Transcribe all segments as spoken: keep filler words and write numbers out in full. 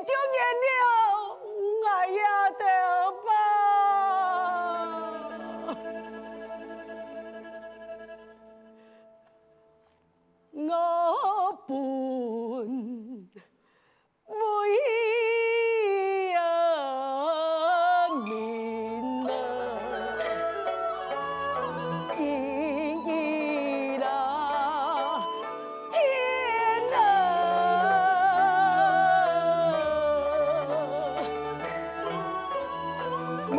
就原諒𠊎這兜吧。我本 為人民啊，心意啦，天啊，莫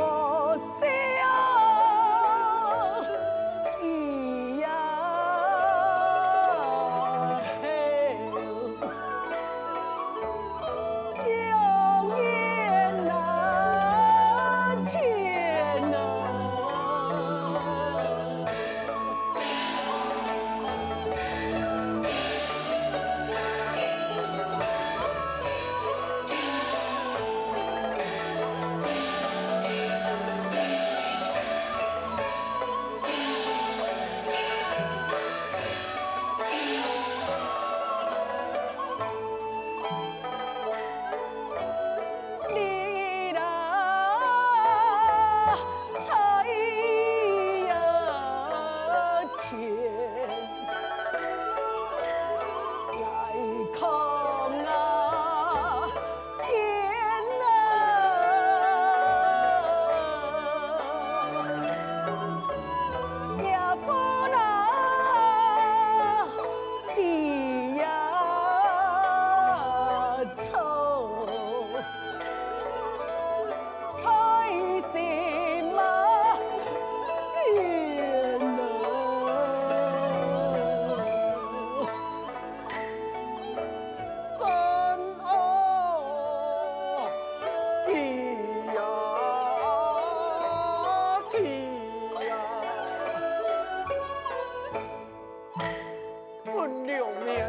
分兩面，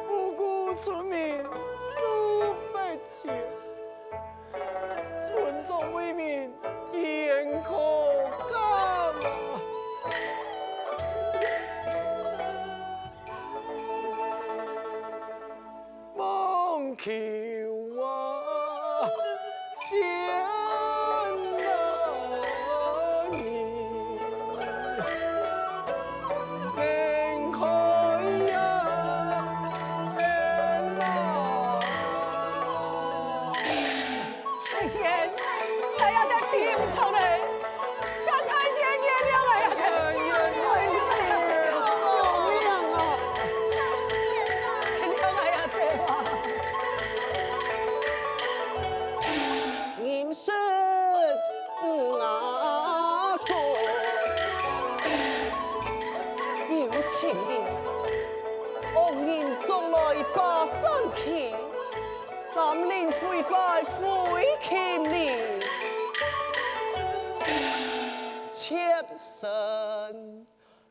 無辜村民受迫切，村長為民艱苦艱啊！ 望求啊，先啊，你能開啊，恩啊。 大仙，哎呀，這地毋錯咧，請大仙原諒哎呀，大仙，原諒哎呀，大仙啊！原諒哎呀，大王。人食五阿哥，有情理，惡人捉來把山劈。 山林毀壞，廢秦嶺，妾身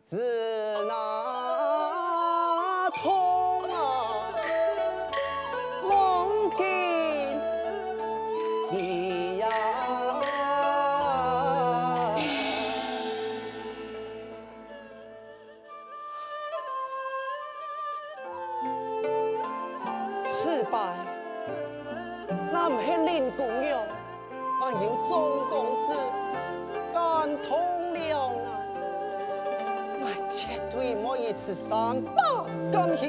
之那痛啊，望今你呀。 此擺，若毋係林姑娘，還有鍾公子感動了𠊎，𠊎絕對毋會一時三百甘休。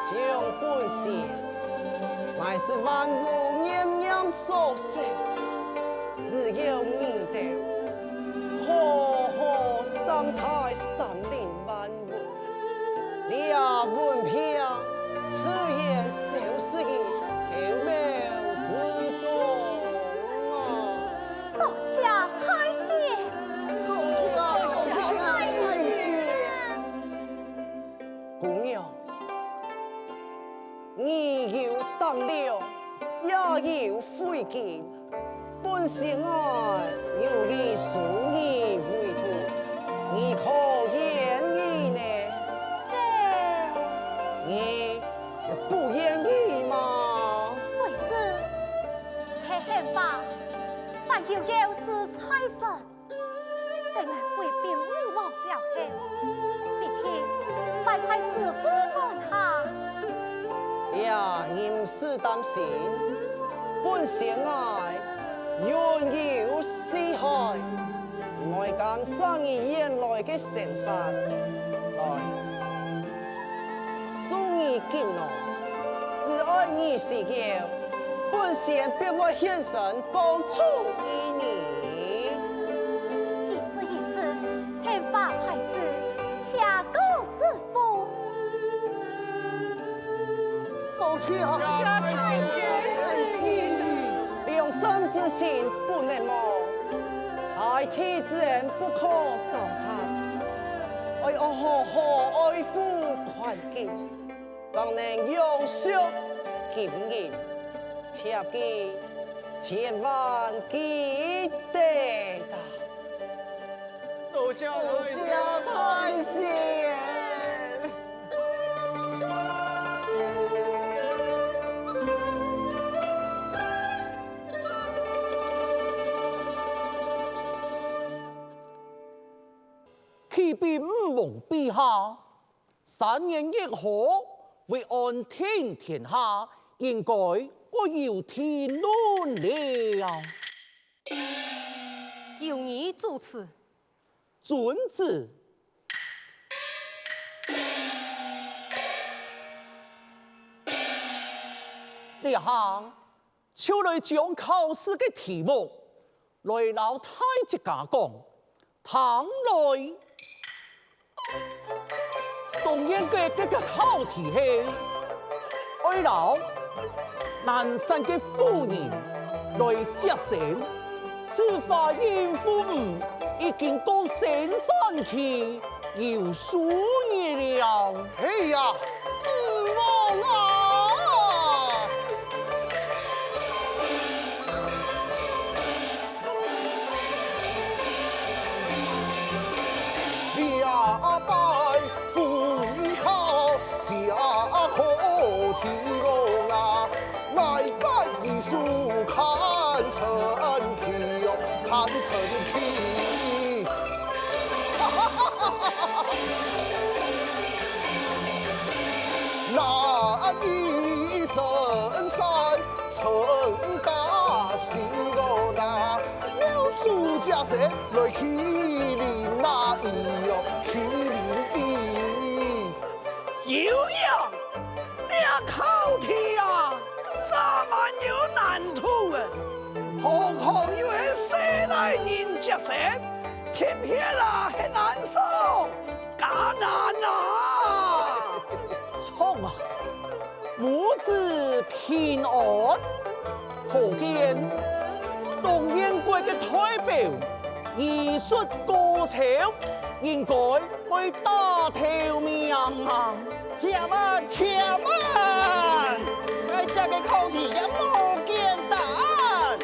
想本仙，𠊎係萬物念念所生，只要你兜 好好善待山林萬物，這蚊病自然消失於九秒之中啊！多謝大仙！多謝大仙！姑娘， 你有膽量，也有慧根，本仙𠊎有意收你為徒，你可願意呢？你不願意嗎？為師係喊話，還有要事在身。 等𠊎回禀女王了後，必定拜在師父門下。你毋使擔心，本仙𠊎運有四海，𠊎敢生你原來个身份來，送你錦囊，只愛你需要，本仙便會現身保佑於你。一字一字，天花才子，下個師傅。 多謝啊！良善之心不能忘，大地之恩不可糟蹋。愛好好愛護環境，正能永續經營，切記千萬記得啊！多謝大仙！多謝大仙！ 啟禀吳王陛下，三年一河，為安定天下，應該會有定論了。有你主持。遵旨。這下，就來將考試个題目來摎大自家講。聽來！ 狀元个這个考題係，愛摎南山个婦人來接生，此話應付毋已經過生產期有數日了。係啊， 王啊！這擺分考，這考題哦啊， 𠊎个醫術堪稱奇哦，堪稱奇。男醫生山，稱家世哦啊，妙手接生來啟靈啊，咿喲，啟靈咿。有影！ 這考題啊，真蠻有難度个，何況又係細倈人接生，特別啊係男生，加難啊！著啊，母子平安。 可見，狀元國个代表，醫術高超，應該會打頭名啊！且慢，且慢！𠊎這个考題也無揀答案。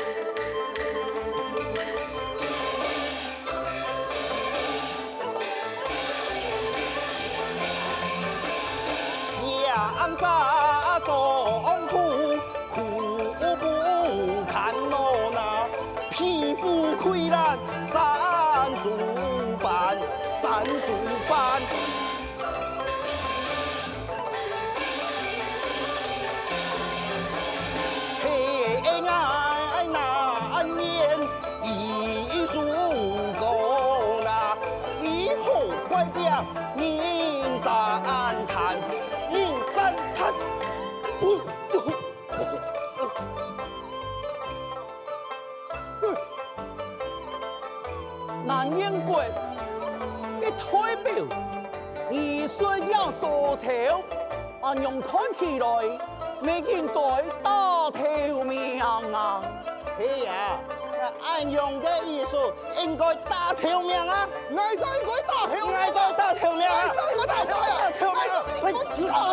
狀元國个代表，醫術也高超，恁樣看起來，乜應該打頭名啊！係啊，恁樣个醫術 應該打頭名啊！𠊎就應該打頭名啊！𠊎就打頭名啊！𠊎就應該打頭名啊！打頭名！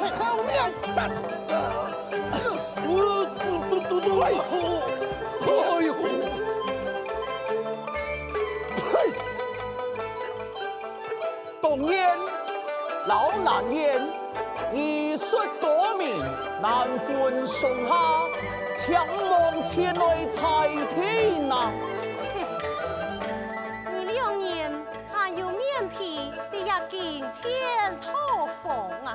打頭名！打頭名！哎呦！哎呦！嘿！狀元摎蘭園， 醫術高明，難分上下，請王前來裁定啊！你兩人還有面皮在這驚天討房啊？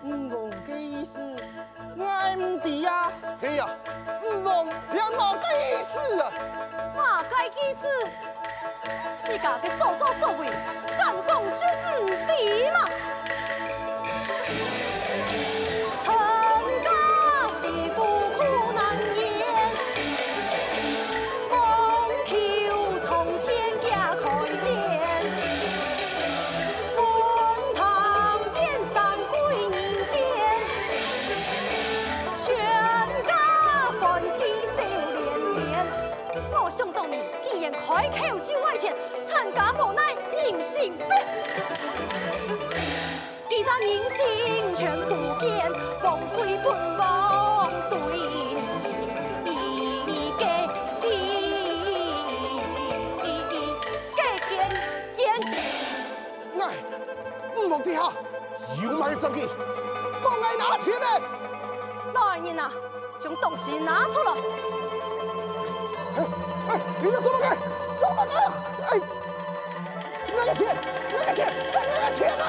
吳王个意思，𠊎 毋知啊。係啊，吳王這麼个意思啊？麼个意思？自家个所作所為，敢講就毋知嘛？ 我想當年，竟然開口就愛錢，慘家無奈人心變。佢這人心全不見，枉費本王對你个恩。哎，吳王殿下，有麼个證據？講𠊎拿錢呢！來人啊， 將東西拿出來！哎，哎，你們做麼个？做麼个？哎，那個錢，那個錢，那個錢啊！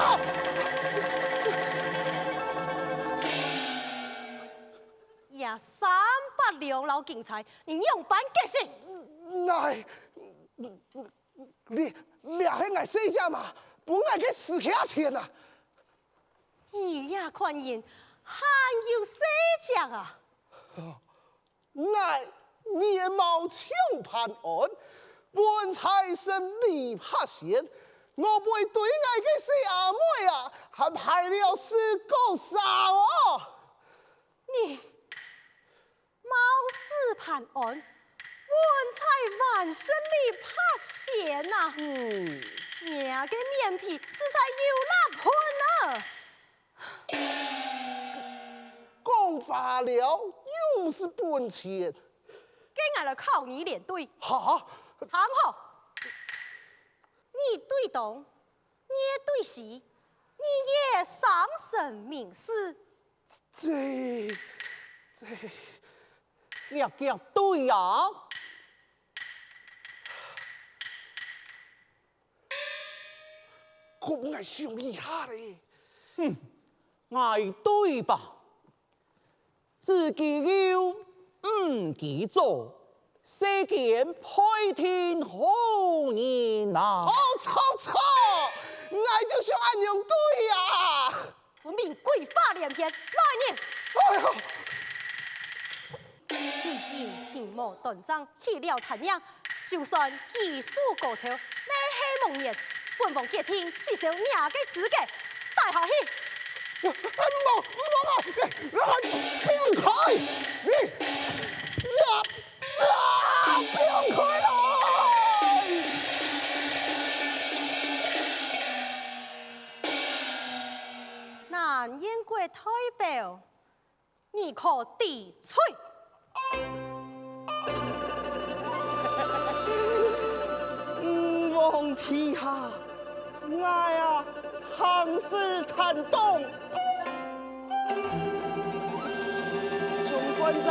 這三百兩老金釵，你仰般結煞？那，這，這係𠊎細姐嘛，分𠊎个私家錢啊！ 你這款人，還有細姐啊？𠊎面貌像潘安，文才神力柏仙，我背對𠊎个細阿妹啊，還敗了四個三哦！你 貌似潘安，文采還勝李白仙啊！嗯。若个面皮實在有罅噴啊！講話了，又毋係本錢。該𠊎來考你連隊。哈？聽好！日對東，夜對西，日夜傷神明事。 這，這，遽遽對啊！可𠊎想一下咧。哼，𠊎對吧？子既有，毋既早， 世間配定好人啊！錯，錯，錯！𠊎就想恁樣對啊！分明鬼話連篇，來人！哎喲！既然形貌端正，起了壇影，就算技術高超，乜係蒙眼，本王決定取消若个資格，帶下去！哎，莫，莫啊！哎，放開！你，呀！ 啊！放開來！南燕國代表，你可知罪！吾皇陛下， 𠊎啊，行事坦蕩。縱觀者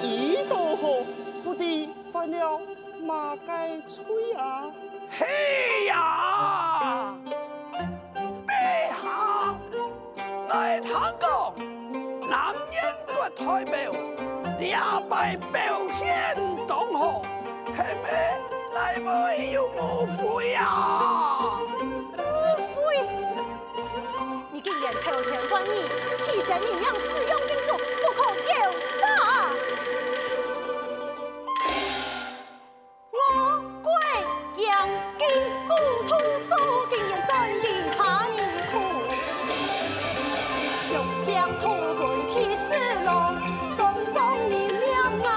已到何，不知犯了麼个罪啊？係呀！陛下，𠊎聽講，南燕國代表，這擺表現當好，係毋係哪位有誤會啊？ 誤會！你竟然偷天換日，欺騙人民使用金屬，不可有賞！我國洋金古土所，竟然佔其他人庫，將病毒分去世咯，總算人命啊！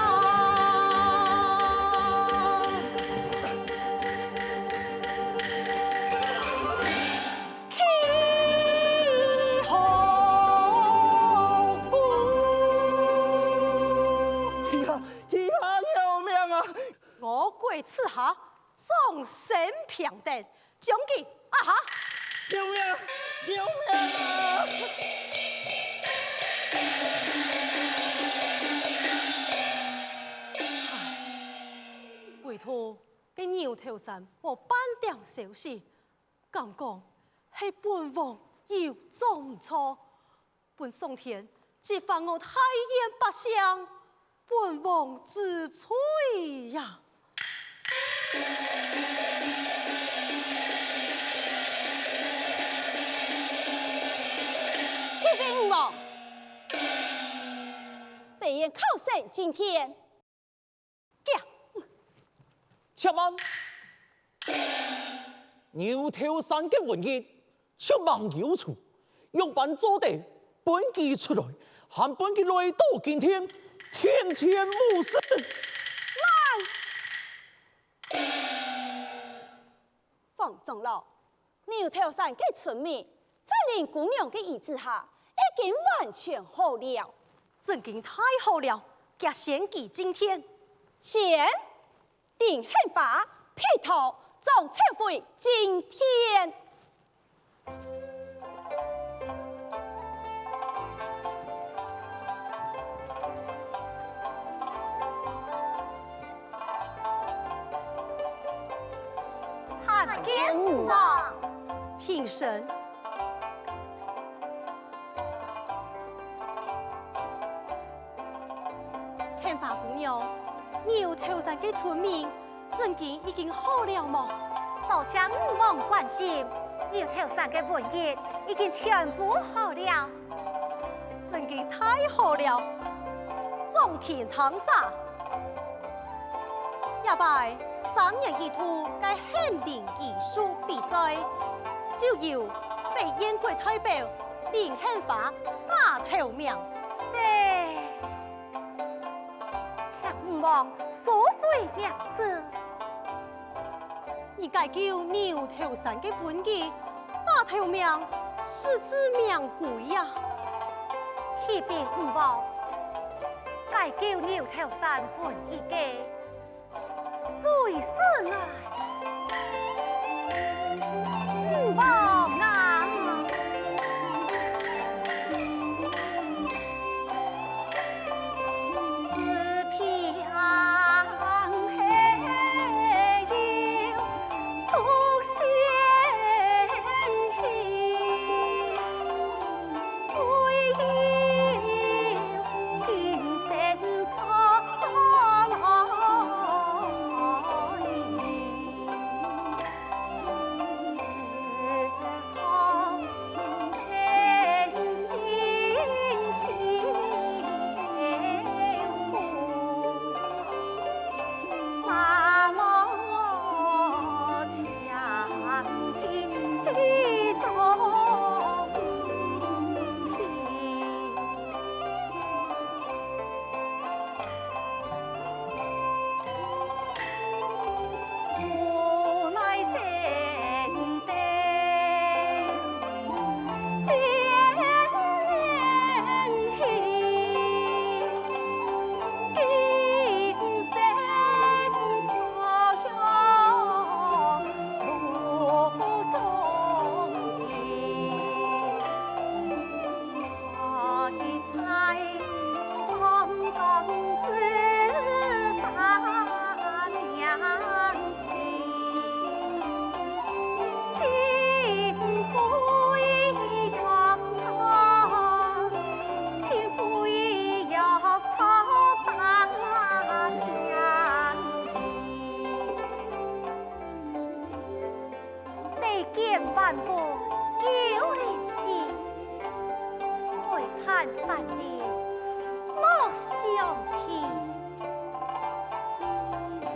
去好過。呀，呀，救命啊！我國此下眾生平等，將佢啊哈！救命啊！救命啊！唯獨該牛頭山無半點消息， 敢講係本王有做毋著，分上天激发我大燕百姓，本王之罪呀！启禀吾王，北燕考生进殿。 且慢！牛頭山个瘟疫，就吂有除，仰般做得分佢出來，還分佢來到今天，天譴無赦？慢！ 王長老，牛頭山个村民，在林姑娘个醫治下，已經完全好了。真經太好了，遽先佢進殿。先，林獻華、皮套、張秋輝進殿。 參見吾王。平身。 獻華姑娘，牛頭山个村民，真經已經好了無？多謝吾王關心，牛頭山个瘟疫已經全部好了。真經太好了！眾卿聽著！這擺三年一度个縣令醫術比賽，就由北燕國代表林獻華打頭名。 請吾王收回名字。你解救牛頭山个瘟疫，打頭名，實至名歸呀！啟禀吾王，解救牛頭山瘟疫个， 非是𠊎，吾王啊！ 世間萬物有靈性，海產山林莫相棄。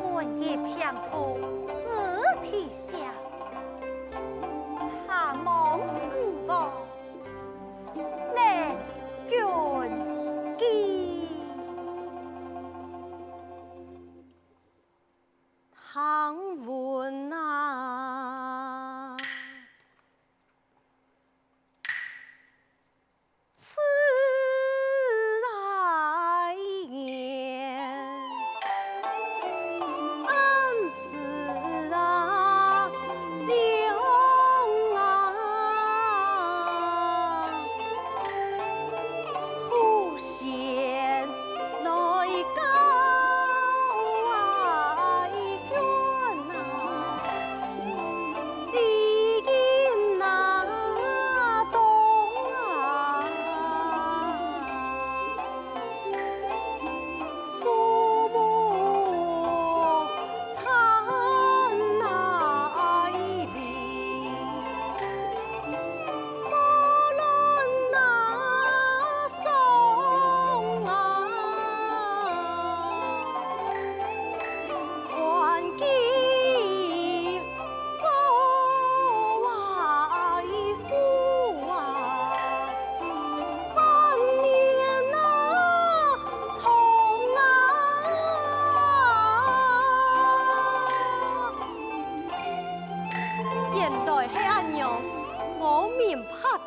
瘟疫病毒屍體香，探望吾王，能根基。 聽聞啊，此來言，暗示啊，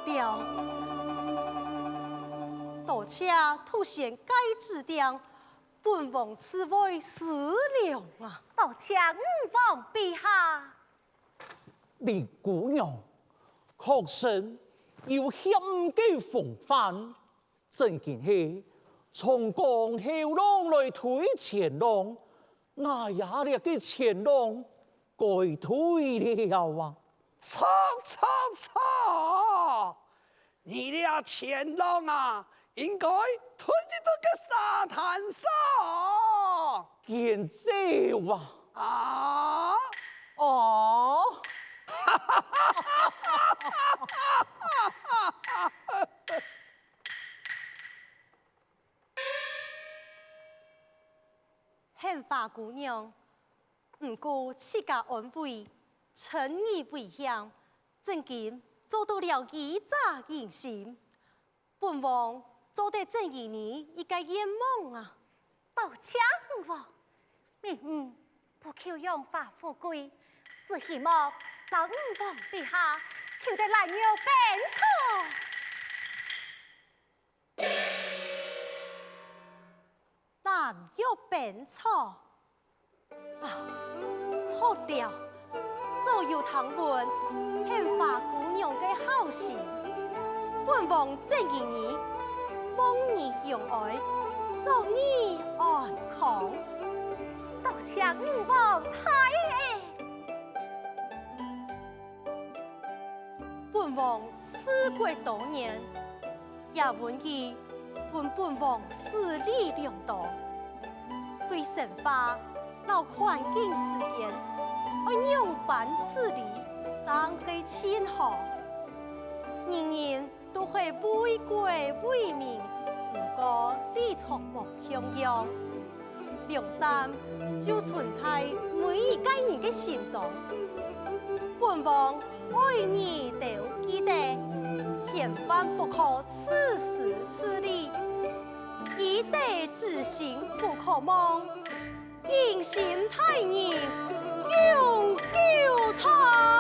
了。多謝杜仙个指點，本王自會思量啊。多謝吾皇陛下。林姑娘，確實有謙个風範，正經係長江後浪來推前浪， 𠊎也這个前浪該推了啊。著著著！你這前浪啊，應該推去到該沙灘上。見笑啊！啊！啊！ 喊花姑娘，毋顧自家安危，趁你危險，正經做到了醫者仁心。本王做得正如你一个願望啊！多謝吾皇，明日不求榮華富貴，只希望摎吾皇陛下求得蘭玉變雛。 蘭玉變雛。啊，著了！早有聽聞，喊花姑娘个好心，本王正如你，望你幸愛，祝你安康。多謝吾皇太后。 本王治國多年，這瘟疫分本王視力良多。對生化摎環境之間，愛仰般處理正係盡好。人人 都係為國為民，毋過理著無共樣。良善就存在每一個人个心中。本王愛你兜記得，千萬不可自私自利，以德之心不可忘，仁心大義永久在。